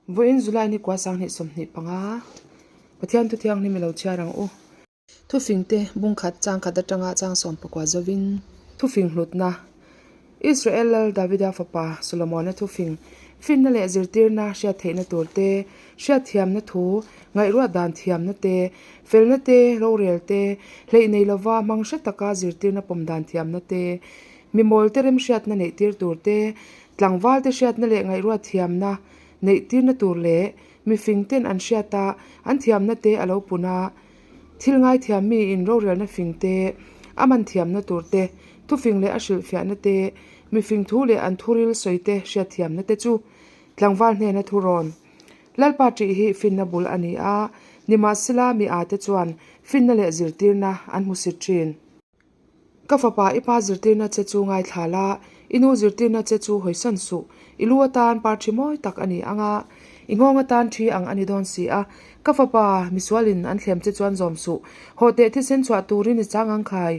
Vawiin July ni kua 2025, Pathian thu thianghlim i lo chhiar ang u. Thufingte bungkhat changkhat atanga chang 19 zovin. Thufing hlutna, Israel Lal Davida fapa Solomona thufing, finna leh zirtirna hriat theihna tur te, hriatthiamna thu, ngaihruat dan thiamna te, felna te, rorel te, hleih nei lova hmang hre taka zirtirna pawm dan thiamna te, mimawlte remhriatna neihtir tur te, tlangvalte hriatna leh ngaihruat thiamna neihtirna tur leh mifingten an hriat a, an thiamna te a lo pun a. Thil ngaithiam miin rorelna fing te, a man thiamna tur te, thufing leh a hrilhfiahna te, mifing thu leh an thuril sawi te hriatthiamna te chu tlangval hnena thu rawn. Lalpa ṭih hi finna bul a ni a, nimahsela mi â te chuan finna leh zirtirna an hmusit ṭhin. Ka fapa, i pa zirtirna che chu ngaithla la, i nu zirtirna che chu hawisan suh. I lu atan par thi mawi tak a ni ang a, i nghawng atan thi ang a ni dawn si a. Ka fapa, misualin an thlem che chuan zawm suh. Haw teh thisen chhuah turin i chang ang khai.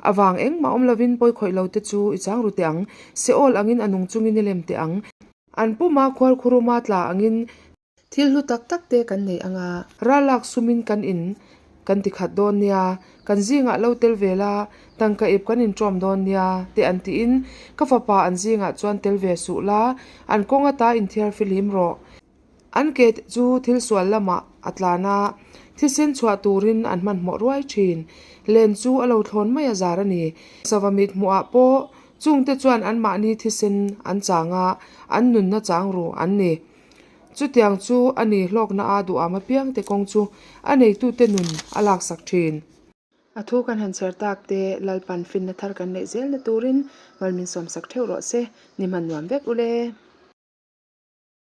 A vang engmah awm lovin pawi khawih lo te chu i chang ru teh ang. Seol angin a nung chungin i lem teh ang. An puma khualkhuruma tla angin Thil hlu tak tak te kan nei ang a. Ral lak sumin kan in kan ti khat dawn nia, kan zingah lo tel ve la, tangka ip kan inṭawm dawn nia, te an tiin ka fapa an zingah chuan tel ve suh la, an kawng ata inthiar fihlim rawh. An ke te chu thil sual lamah a tlan a, thisen chhuah turin an hmanhmawh ruai ṭhin. Len chu a lo thlawn mai a zar a ni. Sava mit hmuhah pawh chungte chuan anmahni thisen an chang a, an nunna chang ru an ni. Chutiang chu a ni hlawkna a duham apiangte kawng chu a neitute nun a laksak thin. A thu kan han chhiar tak te Lalpan finna thar kan neih zelna turin mal min sawmsak theuh rawh se, ni hman nuam vek ule.